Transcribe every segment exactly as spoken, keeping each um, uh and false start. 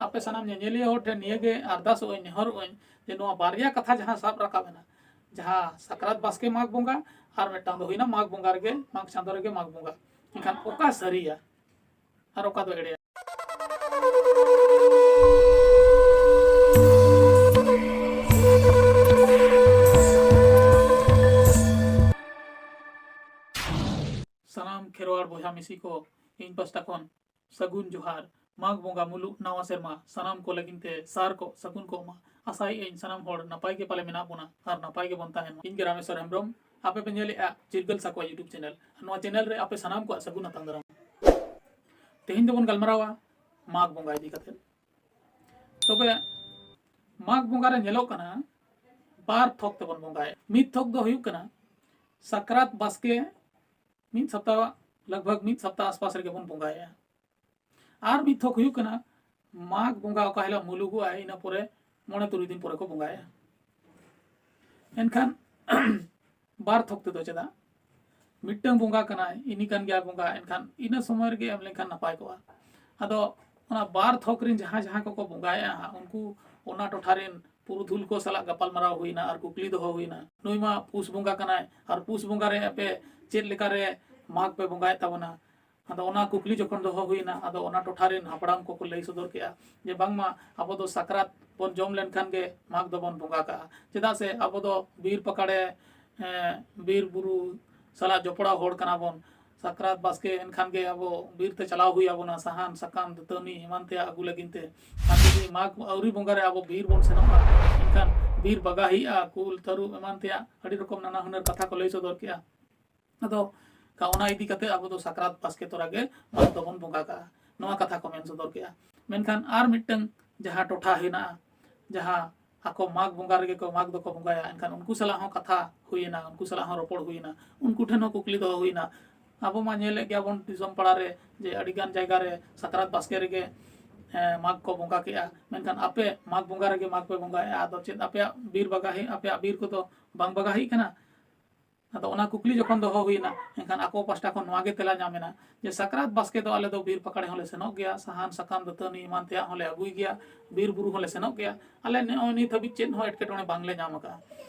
ᱟᱯᱮ ᱥᱟᱱᱟᱢ ᱧᱮᱧᱮᱞᱤᱭᱟᱹ ᱦᱚᱲ ᱴᱷᱮᱱ ᱱᱤᱭᱟᱹᱜᱮ ᱟᱨᱫᱟᱥᱚᱜ ᱟᱹᱧ, ᱱᱮᱦᱚᱨᱚᱜ ᱟᱹᱧ ᱡᱮ ᱱᱚᱣᱟ ᱵᱟᱨᱭᱟ ᱠᱟᱛᱷᱟ ᱡᱟᱦᱟᱸ ᱥᱟᱵ ᱨᱟᱠᱟᱵ ᱮᱱᱟ, ᱡᱟᱦᱟᱸ ᱥᱟᱠᱨᱟᱛ ᱵᱟᱥᱠᱮ ᱢᱟᱜᱽ ᱵᱚᱸᱜᱟ ᱟᱨ ᱢᱤᱫᱴᱟᱝ ᱫᱚ ᱦᱩᱭᱱᱟ ᱢᱟᱜᱽ ᱵᱚᱸᱜᱟ ᱨᱮᱜᱮ, ᱢᱟᱜᱽ ᱪᱟᱸᱫᱳ ᱨᱮᱜᱮ ᱢᱟᱜᱽ ᱵᱚᱸᱜᱟ, ᱮᱱᱠᱷᱟᱱ ᱚᱠᱟ ᱥᱟᱹᱨᱤᱭᱟ ᱟᱨ ᱚᱠᱟ ᱫᱚ ᱮᱲᱮᱭᱟ? ᱥᱟᱱᱟᱢ ᱠᱷᱮᱨᱣᱟᱲ ᱵᱚᱭᱦᱟ ᱢᱤᱥᱤ ᱠᱚ, ᱤᱧ ᱯᱟᱥᱴᱟ ᱠᱷᱚᱱ ᱥᱟᱹᱜᱩᱱ ᱡᱚᱦᱟᱨ᱾ ᱢᱟᱜᱽ ᱵᱚᱸᱜᱟ ᱢᱩᱞᱩᱜ ᱱᱟᱣᱟ ᱥᱮᱨᱢᱟ ᱥᱟᱱᱟᱢ ᱠᱚ ᱞᱟᱹᱜᱤᱫ ᱛᱮ ᱥᱟᱨ ᱠᱚ ᱥᱟᱹᱜᱩᱱ ᱠᱚᱜ ᱢᱟ᱾ ᱟᱥᱟᱭᱮᱫ ᱟᱹᱧ ᱥᱟᱱᱟᱢ ᱦᱚᱲ ᱱᱟᱯᱟᱭ ᱜᱮ ᱯᱟᱞᱮ ᱢᱮᱱᱟᱜ ᱵᱚᱱᱟ ᱟᱨ ᱱᱟᱯᱟᱭ ᱜᱮᱵᱚᱱ ᱛᱟᱦᱮᱱ ᱢᱟ᱾ ᱤᱧ ᱜᱮ ᱨᱟᱢᱮᱥᱣᱚᱨ ᱦᱮᱢᱵᱨᱚᱢ, ᱟᱯᱮ ᱯᱮ ᱧᱮᱞᱮᱫᱼᱟ ᱪᱤᱨᱜᱟᱹᱞ ᱥᱟᱠᱣᱟ YouTube ᱪᱮᱱᱮᱞ᱾ ᱱᱚᱣᱟ ᱪᱮᱱᱮᱞ ᱨᱮ ᱟᱯᱮ ᱥᱟᱱᱟᱢ ᱠᱚᱣᱟᱜ ᱥᱟᱹᱜᱩᱱ ᱟᱛᱟᱝ ᱫᱟᱨᱟᱢ᱾ ᱛᱮᱦᱮᱧ ᱫᱚᱵᱚᱱ ᱜᱟᱞᱢᱟᱨᱟᱣᱟ ᱢᱟᱜᱽ ᱵᱚᱸᱜᱟ ᱤᱫᱤ ᱠᱟᱛᱮ᱾ ᱛᱚᱵᱮ ᱢᱟᱜᱽ ᱵᱚᱸᱜᱟ ᱨᱮ ᱧᱮᱞᱚᱜ ᱠᱟᱱᱟ ᱵᱟᱨ ᱛᱷᱚᱠ ᱛᱮᱵᱚᱱ ᱵᱚᱸᱜᱟᱭᱟ᱾ ᱢᱤᱫ ᱛᱷᱚᱠ ᱫᱚ ᱦᱩᱭᱩᱜ ᱠᱟᱱᱟ ᱥᱟᱠᱨᱟᱛ ᱵᱟᱥᱠᱮ, ᱢᱤᱫ ᱥᱟᱯᱛᱟ, ᱞᱟᱜᱽ ᱵᱷᱟᱜᱽ ᱢᱤᱫ ᱥᱟᱯᱛᱟ ᱟᱥᱯᱟᱥ ᱨᱮᱜᱮ ᱵᱚᱱ ᱵᱚᱸᱜᱟᱭᱟ᱾ ᱟᱨ ᱢᱤᱫ ᱛᱷᱚᱠ ᱦᱩᱭᱩᱜ ᱠᱟᱱᱟ ᱢᱟᱜᱽ ᱵᱚᱸᱜᱟ ᱚᱠᱟ ᱦᱤᱞᱳᱜ ᱢᱩᱞᱩᱜᱚᱜᱼᱟ, ᱤᱱᱟᱹ ᱯᱚᱨᱮ ᱢᱚᱬᱮ ᱛᱩᱨᱩᱭ ᱫᱤᱱ ᱯᱚᱨᱮ ᱠᱚ ᱵᱚᱸᱜᱟᱭᱟ᱾ ᱮᱱᱠᱷᱟᱱ ᱵᱟᱨ ᱛᱷᱚᱠ ᱛᱮᱫᱚ ᱪᱮᱫᱟᱜ? ᱢᱤᱫᱴᱟᱝ ᱵᱚᱸᱜᱟ ᱠᱟᱱᱟᱭ, ᱤᱱᱤ ᱠᱟᱱ ᱜᱮᱭᱟ ᱵᱚᱸᱜᱟ, ᱮᱱᱠᱷᱟᱱ ᱤᱱᱟᱹ ᱥᱚᱢᱚᱭ ᱨᱮᱜᱮ ᱮᱢ ᱞᱮᱱᱠᱷᱟᱱ ᱱᱟᱯᱟᱭ ᱠᱚᱜᱼᱟ᱾ ᱟᱫᱚ ᱚᱱᱟ ᱵᱟᱨ ᱛᱷᱚᱠ ᱨᱮᱱ ᱡᱟᱦᱟᱸ ᱡᱟᱦᱟᱸ ᱠᱚᱠᱚ ᱵᱚᱸᱜᱟᱭᱮᱫᱼᱟ ᱦᱟᱸᱜ, ᱩᱱᱠᱩ ᱚᱱᱟ ᱴᱚᱴᱷᱟ ᱨᱮᱱ ᱯᱩᱨᱩᱫᱷᱩᱞ ᱠᱚ ᱥᱟᱞᱟᱜ ᱜᱟᱯᱟᱞᱢᱟᱨᱟᱣ ᱦᱩᱭᱱᱟ ᱟᱨ ᱠᱩᱠᱞᱤ ᱫᱚᱦᱚ ᱦᱩᱭᱱᱟ, ᱱᱩᱭ ᱢᱟ ᱯᱩᱥ ᱵᱚᱸᱜᱟ ᱠᱟᱱᱟᱭ ᱟᱨ ᱯᱩᱥ ᱵᱚᱸᱜᱟ ᱨᱮ ᱟᱯᱮ ᱪᱮᱫ ᱞᱮᱠᱟᱨᱮ ᱢᱟᱜᱽ ᱯᱮ ᱵᱚᱸᱜᱟᱭᱮᱫ ᱛᱟᱵᱚᱱᱟ? ᱟᱫᱚ ᱚᱱᱟ ᱠᱩᱠᱞᱤ ᱡᱚᱠᱷᱚᱱ ᱫᱚᱦᱚ ᱦᱩᱭᱱᱟ, ᱟᱫᱚ ᱚᱱᱟ ᱴᱚᱴᱷᱟ ᱨᱮᱱ ᱦᱟᱯᱲᱟᱢ ᱠᱚᱠᱚ ᱞᱟᱹᱭ ᱥᱚᱫᱚᱨ ᱠᱮᱜᱼᱟ ᱡᱮ ᱵᱟᱝᱢᱟ ᱟᱵᱚ ᱫᱚ ᱥᱟᱠᱨᱟᱛ ᱵᱚᱱ ᱡᱚᱢ ᱞᱮᱱᱠᱷᱟᱱ ᱜᱮ ᱢᱟᱜᱽ ᱫᱚᱵᱚᱱ ᱵᱚᱸᱜᱟ ᱠᱟᱜᱼᱟ᱾ ᱪᱮᱫᱟᱜ ᱥᱮ ᱟᱵᱚ ᱫᱚ ᱵᱤᱨ ᱯᱟᱠᱟᱲᱮ, ᱮᱸ, ᱵᱤᱨ ᱵᱩᱨᱩ ᱥᱟᱞᱟᱜ ᱡᱚᱯᱲᱟᱣ ᱦᱚᱲ ᱠᱟᱱᱟ ᱵᱚᱱ᱾ ᱥᱟᱠᱨᱟᱛ ᱵᱟᱥᱠᱮ ᱮᱱᱠᱷᱟᱱ ᱜᱮ ᱟᱵᱚ ᱵᱤᱨ ᱛᱮ ᱪᱟᱞᱟᱣ ᱦᱩᱭ ᱟᱵᱚᱱᱟ ᱥᱟᱦᱟᱱ, ᱥᱟᱠᱟᱢ, ᱫᱟᱹᱛᱟᱹᱱᱤ ᱮᱢᱟᱱ ᱛᱮᱭᱟᱜ ᱟᱹᱜᱩ ᱞᱟᱹᱜᱤᱫ ᱛᱮ᱾ ᱟᱨ ᱡᱩᱫᱤ ᱢᱟᱜᱽ ᱟᱹᱣᱨᱤ ᱵᱚᱸᱜᱟ ᱨᱮ ᱟᱵᱚ ᱵᱤᱨ ᱵᱚᱱ ᱥᱮᱱᱚᱜᱼᱟ, ᱮᱱᱠᱷᱟᱱ ᱵᱤᱨ ᱵᱟᱜᱟᱦᱤᱜᱼᱟ, ᱠᱩᱞ, ᱛᱟᱹᱨᱩᱵ ᱮᱢᱟᱱ ᱛᱮᱭᱟᱜ ᱟᱹᱰᱤ ᱨᱚᱠᱚᱢ ᱱᱟᱱᱟ ᱦᱩᱱᱟᱹᱨ ᱠᱟᱛᱷᱟ ᱠᱚ ᱞᱟᱹᱭ ᱥᱚᱫᱚᱨ ᱠᱮᱜᱼᱟ᱾ ᱟᱫᱚ ᱠᱟ-, ᱚᱱᱟ ᱤᱫᱤ ᱠᱟᱛᱮ ᱟᱵᱚ ᱫᱚ ᱥᱟᱠᱨᱟᱛ ᱵᱟᱥᱠᱮ ᱛᱚᱨᱟ ᱜᱮ ᱢᱟᱜᱽ ᱫᱚᱵᱚᱱ ᱵᱚᱸᱜᱟ ᱠᱟᱜᱼᱟ, ᱱᱚᱣᱟ ᱠᱟᱛᱷᱟ ᱠᱚ ᱢᱮᱱ ᱥᱚᱫᱚᱨ ᱠᱮᱜᱼᱟ᱾ ᱢᱮᱱᱠᱷᱟᱱ ᱟᱨ ᱢᱤᱫᱴᱟᱝ ᱡᱟᱦᱟᱸ ᱴᱚᱴᱷᱟ ᱦᱮᱱᱟᱜᱼᱟ, ᱡᱟᱦᱟᱸ ᱟᱠᱚ ᱢᱟᱜᱽ ᱵᱚᱸᱜᱟ ᱨᱮᱜᱮ ᱠᱚ ᱢᱟᱜᱽ ᱫᱚᱠᱚ ᱵᱚᱸᱜᱟᱭᱟ, ᱮᱱᱠᱷᱟᱱ ᱩᱱᱠᱩ ᱥᱟᱞᱟᱜ ᱦᱚᱸ ᱠᱟᱛᱷᱟ ᱦᱩᱭᱮᱱᱟ, ᱩᱱᱠᱩ ᱥᱟᱞᱟᱜ ᱦᱚᱸ ᱨᱚᱯᱚᱲ ᱦᱩᱭᱮᱱᱟ, ᱩᱱᱠᱩ ᱴᱷᱮᱱ ᱦᱚᱸ ᱠᱩᱠᱞᱤ ᱫᱚᱦᱚ ᱦᱩᱭᱮᱱᱟ᱾ ᱟᱵᱚ ᱢᱟ ᱧᱮᱞᱮᱫ ᱜᱮᱭᱟᱵᱚᱱ ᱫᱤᱥᱚᱢ ᱯᱟᱲᱟ ᱨᱮ ᱡᱮ ᱟᱹᱰᱤᱜᱟᱱ ᱡᱟᱭᱜᱟ ᱨᱮ ᱥᱟᱠᱨᱟᱛ ᱵᱟᱥᱠᱮ ᱨᱮᱜᱮ, ᱮᱸ, ᱢᱟᱜᱽ ᱠᱚ ᱵᱚᱸᱜᱟ ᱠᱮᱜᱼᱟ, ᱢᱮᱱᱠᱷᱟᱱ ᱟᱯᱮ ᱢᱟᱜᱽ ᱵᱚᱸᱜᱟ ᱨᱮᱜᱮ ᱢᱟᱜᱽ ᱯᱮ ᱵᱚᱸᱜᱟᱭᱟ, ᱟᱫᱚ ᱪᱮᱫ ᱟᱯᱮᱭᱟᱜ ᱵᱤᱨ ᱵᱟᱜᱟᱦᱤ, ᱟᱯᱮᱭᱟᱜ ᱵᱤᱨ ᱠᱚᱫᱚ ᱵᱟᱝ ᱵᱟᱜᱟᱦᱤᱜ ᱠᱟᱱᱟ? ᱟᱫᱚ ᱚᱱᱟ ᱠᱩᱠᱞᱤ ᱡᱚᱠᱷᱚᱱ ᱫᱚᱦᱚ ᱦᱩᱭᱱᱟ, ᱮᱱᱠᱷᱟᱱ ᱟᱠᱚ ᱯᱟᱥᱴᱟ ᱠᱷᱚᱱ ᱱᱚᱣᱟ ᱜᱮ ᱛᱮᱞᱟ ᱧᱟᱢ ᱮᱱᱟ ᱡᱮ ᱥᱟᱠᱨᱟᱛ ᱵᱟᱥᱠᱮ ᱫᱚ ᱟᱞᱮ ᱫᱚ ᱵᱤᱨ ᱯᱟᱠᱟᱲᱮ ᱦᱚᱸᱞᱮ ᱥᱮᱱᱚᱜ ᱜᱮᱭᱟ, ᱥᱟᱦᱟᱱ ᱥᱟᱠᱟᱢ ᱫᱟᱹᱛᱟᱹᱱᱤ ᱮᱢᱟᱱ ᱛᱮᱭᱟᱜ ᱦᱚᱸᱞᱮ ᱟᱹᱜᱩᱭ ᱜᱮᱭᱟ, ᱵᱤᱨ ᱵᱩᱨᱩ ᱦᱚᱸᱞᱮ ᱥᱮᱱᱚᱜ ᱜᱮᱭᱟ, ᱟᱞᱮ ᱱᱚᱜᱼᱚᱭ ᱱᱤᱛ ᱦᱟᱹᱵᱤᱡ ᱪᱮᱫ ᱦᱚᱸ ᱮᱴᱠᱮᱴᱚᱬᱮ ᱵᱟᱝᱞᱮ ᱧᱟᱢ ᱟᱠᱟᱫᱼᱟ᱾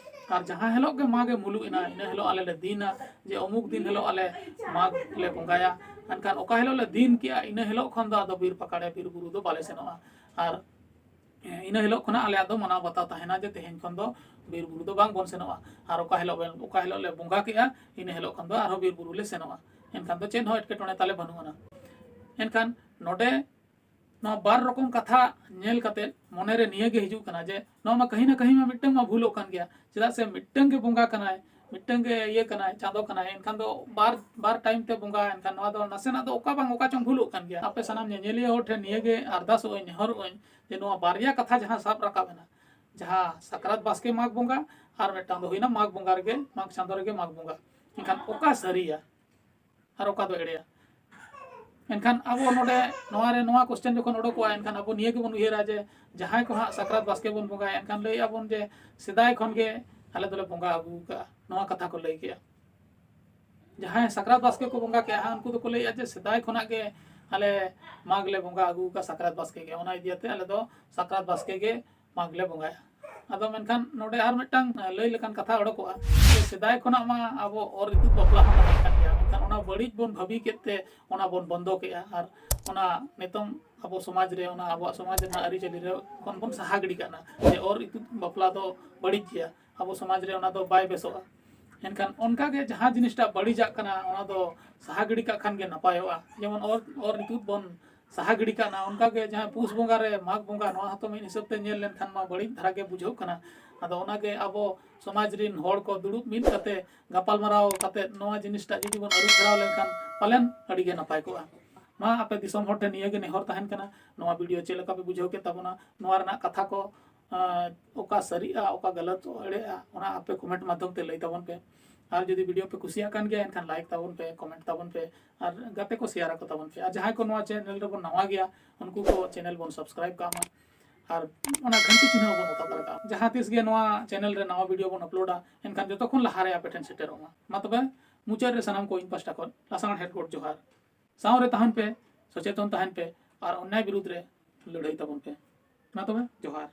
ᱟᱨ ᱡᱟᱦᱟᱸ ᱦᱤᱞᱳᱜ ᱜᱮ ᱢᱟᱜᱽ ᱮ ᱢᱩᱞᱩᱜ ᱮᱱᱟ, ᱤᱱᱟᱹ ᱦᱤᱞᱳᱜ ᱟᱞᱮ ᱞᱮ ᱫᱤᱱᱟ ᱡᱮ ᱚᱢᱩᱠ ᱫᱤᱱ ᱦᱤᱞᱳᱜ ᱟᱞᱮ ᱢᱟᱜᱽ ᱞᱮ ᱵᱚᱸᱜᱟᱭᱟ᱾ ᱮᱱᱠᱷᱟᱱ ᱚᱠᱟ ᱦᱤᱞᱳᱜ ᱞᱮ ᱫᱤᱱ ᱠᱮᱜᱼᱟ, ᱤᱱᱟᱹ ᱦᱤᱞᱳᱜ ᱠᱷᱚᱱ ᱫᱚ ᱟᱫᱚ ᱵᱤᱨ ᱯᱟᱠᱟᱲᱮ ᱵᱤᱨ ᱵᱩᱨᱩ ᱫᱚ ᱵᱟᱞᱮ ᱥᱮᱱᱚᱜᱼᱟ᱾ ᱟᱨ ᱤᱱᱟᱹ ᱦᱤᱞᱳᱜ ᱠᱷᱚᱱᱟᱜ ᱟᱞᱮᱭᱟᱜ ᱫᱚ ᱢᱟᱱᱟᱣ ᱵᱟᱛᱟᱣ ᱛᱟᱦᱮᱱᱟ ᱡᱮ ᱛᱮᱦᱮᱧ ᱠᱷᱚᱱ ᱫᱚ ᱵᱤᱨ ᱵᱩᱨᱩ ᱫᱚ ᱵᱟᱝ ᱵᱚᱱ ᱥᱮᱱᱚᱜᱼᱟ᱾ ᱟᱨ ᱚᱠᱟ ᱦᱤᱞᱳᱜ ᱵᱮᱱ, ᱚᱠᱟ ᱦᱤᱞᱳᱜ ᱞᱮ ᱵᱚᱸᱜᱟ ᱠᱮᱜᱼᱟ, ᱤᱱᱟᱹ ᱦᱤᱞᱳᱜ ᱠᱷᱚᱱ ᱫᱚ ᱟᱨᱦᱚᱸ ᱵᱤᱨ ᱵᱩᱨᱩ ᱞᱮ ᱥᱮᱱᱚᱜᱼᱟ᱾ ᱮᱱᱠᱷᱟᱱ ᱫᱚ ᱪᱮᱫ ᱦᱚᱸ ᱮᱴᱠᱮᱴᱚᱬᱮ ᱛᱟᱞᱮ ᱵᱟᱹᱱᱩᱜ ᱟᱱᱟ᱾ ᱮᱱᱠᱷᱟᱱ ᱱᱚᱰᱮ ᱱᱚᱣᱟ ᱵᱟᱨ ᱨᱚᱠᱚᱢ ᱠᱟᱛᱷᱟ ᱧᱮᱞ ᱠᱟᱛᱮ ᱢᱚᱱᱮᱨᱮ ᱱᱤᱭᱟᱹ ᱜᱮ ᱦᱤᱡᱩᱜ ᱠᱟᱱᱟ ᱡᱮ ᱱᱚᱣᱟ ᱢᱟ ᱠᱟᱹᱦᱤ ᱱᱟ ᱠᱟᱹᱦᱤ ᱢᱟ ᱢᱤᱫᱴᱟᱝ ᱢᱟ ᱵᱷᱩᱞᱚᱜ ᱠᱟᱱ ᱜᱮᱭᱟ, ᱪᱮᱫᱟᱜ ᱥᱮ ᱢᱤᱫᱴᱟᱝ ᱜᱮ ᱵᱚᱸᱜᱟ ᱠᱟᱱᱟᱭ, ᱢᱤᱫᱴᱟᱝ ᱜᱮ ᱤᱭᱟᱹ ᱠᱟᱱᱟᱭ, ᱪᱟᱸᱫᱚ ᱠᱟᱱᱟᱭ, ᱮᱱᱠᱷᱟᱱ ᱫᱚ ᱵᱟᱨ, ᱵᱟᱨ time ᱛᱮ ᱵᱚᱸᱜᱟ, ᱮᱱᱠᱷᱟᱱ ᱱᱚᱣᱟ ᱫᱚ ᱱᱟᱥᱮᱱᱟᱜ ᱫᱚ ᱚᱠᱟ ᱵᱟᱝ ᱚᱠᱟ ᱪᱚᱝ ᱵᱷᱩᱞᱚᱜ ᱠᱟᱱ ᱜᱮᱭᱟ᱾ ᱟᱯᱮ ᱥᱟᱱᱟᱢ ᱧᱮᱧᱮᱞᱤᱭᱟᱹ ᱦᱚᱲ ᱴᱷᱮᱱ ᱱᱤᱭᱟᱹ ᱜᱮ ᱟᱨᱫᱟᱥᱚᱜ ᱟᱹᱧ, ᱱᱮᱦᱚᱨᱚᱜ ᱟᱹᱧ ᱡᱮ ᱱᱚᱣᱟ ᱵᱟᱨᱭᱟ ᱠᱟᱛᱷᱟ ᱡᱟᱦᱟᱸ ᱥᱟᱵ ᱨᱟᱠᱟᱵ ᱮᱱᱟ, ᱡᱟᱦᱟᱸ ᱥᱟᱠᱨᱟᱛ ᱵᱟᱥᱠᱮ ᱢᱟᱜᱽ ᱵᱚᱸᱜᱟ ᱟᱨ ᱢᱤᱫᱴᱟᱝ ᱫᱚ ᱦᱩᱭᱱᱟ ᱢᱟᱜᱽ ᱵᱚᱸᱜᱟ ᱨᱮᱜᱮ, ᱢᱟᱜᱽ ᱪᱟᱸᱫᱚ ᱨᱮᱜᱮ ᱢᱟᱜᱽ ᱵᱚᱸᱜᱟ, ᱮᱱᱠᱷᱟᱱ ᱚᱠᱟ ᱥᱟᱹᱨᱤᱭᱟ ᱟᱨ ᱚᱠᱟ ᱫᱚ ᱮᱲᱮᱭᱟ? ᱮᱱᱠᱷᱟᱱ ᱟᱵᱚ ᱱᱚᱰᱮ ᱱᱚᱣᱟ ᱨᱮ ᱱᱚᱣᱟ question ᱡᱚᱠᱷᱚᱱ ᱚᱰᱚᱠᱚᱜᱼᱟ, ᱮᱱᱠᱷᱟᱱ ᱟᱵᱚ ᱱᱤᱭᱟᱹ ᱜᱮᱵᱚᱱ ᱩᱭᱦᱟᱹᱨᱟ ᱡᱮ ᱡᱟᱦᱟᱸᱭ ᱠᱚ ᱦᱟᱸᱜ ᱥᱟᱠᱨᱟᱛ ᱵᱟᱥᱠᱮ ᱵᱚᱱ ᱵᱚᱸᱜᱟᱭᱟ, ᱮᱱᱠᱷᱟᱱ ᱞᱟᱹᱭᱮᱫᱼᱟ ᱵᱚᱱ ᱡᱮ ᱥᱮᱫᱟᱭ ᱠᱷᱚᱱ ᱜᱮ ᱟᱞᱮ ᱫᱚᱞᱮ ᱵᱚᱸᱜᱟ ᱟᱹᱜᱩ ᱟᱠᱟᱫᱼᱟ, ᱱᱚᱣᱟ ᱠᱟᱛᱷᱟ ᱠᱚ ᱞᱟᱹᱭ ᱠᱮᱜᱼᱟ᱾ ᱡᱟᱦᱟᱸᱭ ᱥᱟᱠᱨᱟᱛ ᱵᱟᱥᱠᱮ ᱠᱚ ᱵᱚᱸᱜᱟ ᱠᱮᱜᱼᱟ ᱦᱟᱸᱜ, ᱩᱱᱠᱩ ᱫᱚᱠᱚ ᱞᱟᱹᱭᱮᱫᱼᱟ ᱡᱮ ᱥᱮᱫᱟᱭ ᱠᱷᱚᱱᱟᱜ ᱜᱮ ᱟᱞᱮ ᱢᱟᱜᱽ ᱞᱮ ᱵᱚᱸᱜᱟ ᱟᱹᱜᱩ ᱟᱠᱟᱫᱼᱟ ᱥᱟᱠᱨᱟᱛ ᱵᱟᱥᱠᱮ ᱜᱮ, ᱚᱱᱟ ᱤᱫᱤ ᱠᱟᱛᱮ ᱟᱞᱮ ᱫᱚ ᱥᱟᱠᱨᱟᱛ ᱵᱟᱥᱠᱮ ᱜᱮ ᱢᱟᱜᱽ ᱞᱮ ᱵᱚᱸᱜᱟᱭᱟ᱾ ᱟᱫᱚ ᱢᱮᱱᱠᱷᱟᱱ ᱱᱚᱰᱮ ᱟᱨ ᱢᱤᱫᱴᱟᱝ ᱞᱟᱹᱭ ᱞᱮᱠᱟᱱ ᱠᱟᱛᱷᱟ ᱚᱰᱚᱠᱚᱜᱼᱟ ᱡᱮ ᱥᱮᱫᱟᱭ ᱠᱷᱚᱱᱟᱜ ᱢᱟ ᱟᱵᱚ ᱚᱨ ᱤᱛᱩᱫ ᱵᱟᱯᱞᱟ ᱦᱚᱸ ᱛᱟᱦᱮᱸ ᱠᱟᱱ ᱜᱮᱭᱟ, ᱢᱮᱱᱠᱷᱟᱱ ᱚᱱᱟ ᱵᱟᱹᱲᱤᱡ ᱵᱚᱱ ᱵᱷᱟᱹᱵᱤ ᱠᱮᱫ ᱛᱮ ᱚᱱᱟ ᱵᱚᱱ ᱵᱚᱱᱫᱚ ᱠᱮᱜᱼᱟ᱾ ᱟᱨ ᱚᱱᱟ ᱱᱤᱛᱚᱝ ᱟᱵᱚ ᱥᱚᱢᱟᱡᱽ ᱨᱮ, ᱚᱱᱟ ᱟᱵᱚᱣᱟᱜ ᱥᱚᱢᱟᱡᱽ ᱨᱮᱱᱟᱜ ᱟᱹᱨᱤᱪᱟᱹᱞᱤ ᱨᱮ ᱠᱷᱚᱱ ᱵᱚᱱ ᱥᱟᱦᱟ ᱜᱤᱰᱤ ᱠᱟᱜ ᱠᱟᱱᱟ ᱡᱮ ᱚᱨ ᱤᱛᱩᱫ ᱵᱟᱯᱞᱟ ᱫᱚ ᱵᱟᱹᱲᱤᱡ ᱜᱮᱭᱟ, ᱟᱵᱚ ᱥᱚᱢᱟᱡᱽ ᱨᱮ ᱚᱱᱟ ᱫᱚ ᱵᱟᱭ ᱵᱮᱥᱚᱜᱼᱟ᱾ ᱮᱱᱠᱷᱟᱱ ᱚᱱᱠᱟ ᱜᱮ ᱡᱟᱦᱟᱸ ᱡᱤᱱᱤᱥᱴᱟᱜ ᱵᱟᱹᱲᱤᱡᱟᱜ ᱠᱟᱱᱟ, ᱚᱱᱟ ᱫᱚ ᱥᱟᱦᱟ ᱜᱤᱰᱤ ᱠᱟᱜ ᱠᱷᱟᱱ ᱜᱮ ᱱᱟᱯᱟᱭᱚᱜᱼᱟ᱾ ᱡᱮᱢᱚᱱ ᱚᱨ, ᱚᱨ ᱤᱛᱩᱫ ᱵᱚᱱ ᱥᱟᱦᱟ ᱜᱤᱰᱤ ᱠᱟᱜ ᱠᱟᱱᱟ, ᱚᱱᱠᱟ ᱜᱮ ᱡᱟᱦᱟᱸ ᱯᱩᱥ ᱵᱚᱸᱜᱟ ᱨᱮ ᱢᱟᱜᱽ ᱵᱚᱸᱜᱟ, ᱱᱚᱣᱟ ᱦᱚᱸᱛᱚ ᱢᱤᱫ ᱦᱤᱥᱟᱹᱵ ᱛᱮ ᱧᱮᱞ ᱞᱮᱱᱠᱷᱟᱱ ᱢᱟ ᱵᱟᱹᱲᱤᱡ ᱫᱷᱟᱨᱟ ᱜᱮ ᱵᱩᱡᱷᱟᱹᱜ ᱠᱟᱱᱟ᱾ ᱟᱫᱚ ᱚᱱᱟ ᱜᱮ ᱟᱵᱚ ᱥᱚᱢᱟᱡᱽ ᱨᱤᱱ ᱦᱚᱲ ᱠᱚ ᱫᱩᱲᱩᱵ ᱢᱤᱫ ᱠᱟᱛᱮ ᱜᱟᱯᱟᱞᱢᱟᱨᱟᱣ ᱠᱟᱛᱮ ᱱᱚᱣᱟ ᱡᱤᱱᱤᱥᱴᱟᱜ ᱡᱩᱫᱤ ᱵᱚᱱ ᱟᱹᱨᱩ ᱯᱷᱮᱨᱟᱣ ᱞᱮᱱᱠᱷᱟᱱ ᱯᱟᱞᱮᱱ ᱟᱹᱰᱤ ᱜᱮ ᱱᱟᱯᱟᱭ ᱠᱚᱜᱼᱟ᱾ ᱢᱟ ᱟᱯᱮ ᱫᱤᱥᱚᱢ ᱦᱚᱲ ᱴᱷᱮᱱ ᱱᱤᱭᱟᱹ ᱜᱮ ᱱᱮᱦᱚᱨ ᱛᱟᱦᱮᱱ ᱠᱟᱱᱟ, ᱱᱚᱣᱟ video ᱪᱮᱫ ᱞᱮᱠᱟ ᱯᱮ ᱵᱩᱡᱷᱟᱹᱣ ᱠᱮᱫ ᱛᱟᱵᱚᱱᱟ, ᱱᱚᱣᱟ ᱨᱮᱱᱟᱜ ᱠᱟᱛᱷᱟ ᱠᱚ, ᱟᱸ, ᱚᱠᱟ ᱥᱟᱹᱨᱤᱜᱼᱟ, ᱚᱠᱟ ᱜᱟᱞᱟᱛ ᱮᱲᱮᱜᱼᱟ, ᱚᱱᱟ ᱟᱯᱮ comment ᱢᱟᱫᱽᱫᱷᱚᱢ ᱛᱮ ᱞᱟᱹᱭ ᱛᱟᱵᱚᱱ ᱯᱮ᱾ ᱟᱨ ᱡᱩᱫᱤ video ᱯᱮ ᱠᱩᱥᱤᱭᱟᱜ ᱠᱟᱱ ᱜᱮᱭᱟ, ᱮᱱᱠᱷᱟᱱ like ᱛᱟᱵᱚᱱ ᱯᱮ, comment ᱛᱟᱵᱚᱱ ᱯᱮ, ᱟᱨ ᱜᱟᱛᱮ ᱠᱚ share ᱟᱠᱚ ᱛᱟᱵᱚᱱ ᱯᱮ᱾ ᱟᱨ ᱡᱟᱦᱟᱸᱭ ᱠᱚ ᱱᱚᱣᱟ channel ᱨᱮᱵᱚᱱ ᱱᱟᱣᱟ ᱜᱮᱭᱟ, ᱩᱱᱠᱩ ᱠᱚ channel ᱵᱚᱱ subscribe ᱠᱟᱜ ᱢᱟ᱾ ᱟᱨ ᱚᱱᱟ ᱜᱷᱟᱱᱴᱤ ᱪᱤᱱᱦᱟᱹ ᱦᱚᱸᱵᱚᱱ ᱚᱛᱟ ᱛᱟᱨᱟ ᱠᱟᱜᱼᱟ᱾ ᱡᱟᱦᱟᱸ ᱛᱤᱥ ᱜᱮ ᱱᱚᱣᱟ ᱪᱮᱱᱮᱞ ᱨᱮ ᱱᱟᱣᱟ ᱵᱷᱤᱰᱤᱭᱳ ᱵᱚᱱ ᱟᱯᱞᱳᱰᱟ, ᱮᱱᱠᱷᱟᱱ ᱡᱚᱛᱚ ᱠᱷᱚᱱ ᱞᱟᱦᱟᱨᱮ ᱟᱯᱮ ᱴᱷᱮᱱ ᱥᱮᱴᱮᱨᱚᱜ ᱢᱟ᱾ ᱢᱟ ᱛᱚᱵᱮ, ᱢᱩᱪᱟᱹᱫ ᱨᱮ ᱥᱟᱱᱟᱢ ᱠᱚ ᱤᱧ ᱯᱟᱦᱴᱟ ᱠᱷᱚᱱ ᱞᱟᱥᱟᱬᱦᱮᱫ ᱜᱚᱰ ᱡᱚᱦᱟᱨ᱾ ᱥᱟᱶ ᱨᱮ ᱛᱟᱦᱮᱱ ᱯᱮ, ᱥᱚᱪᱮᱛᱚᱱ ᱛᱟᱦᱮᱱ ᱯᱮ ᱟᱨ ᱚᱱᱱᱭᱟᱭ ᱵᱤᱨᱩᱫᱽ ᱨᱮ ᱞᱟᱹᱲᱦᱟᱹᱭ ᱛᱟᱵᱚᱱ ᱯᱮ᱾ ᱢᱟ ᱛᱚᱵᱮ, ᱡᱚᱦᱟᱨ᱾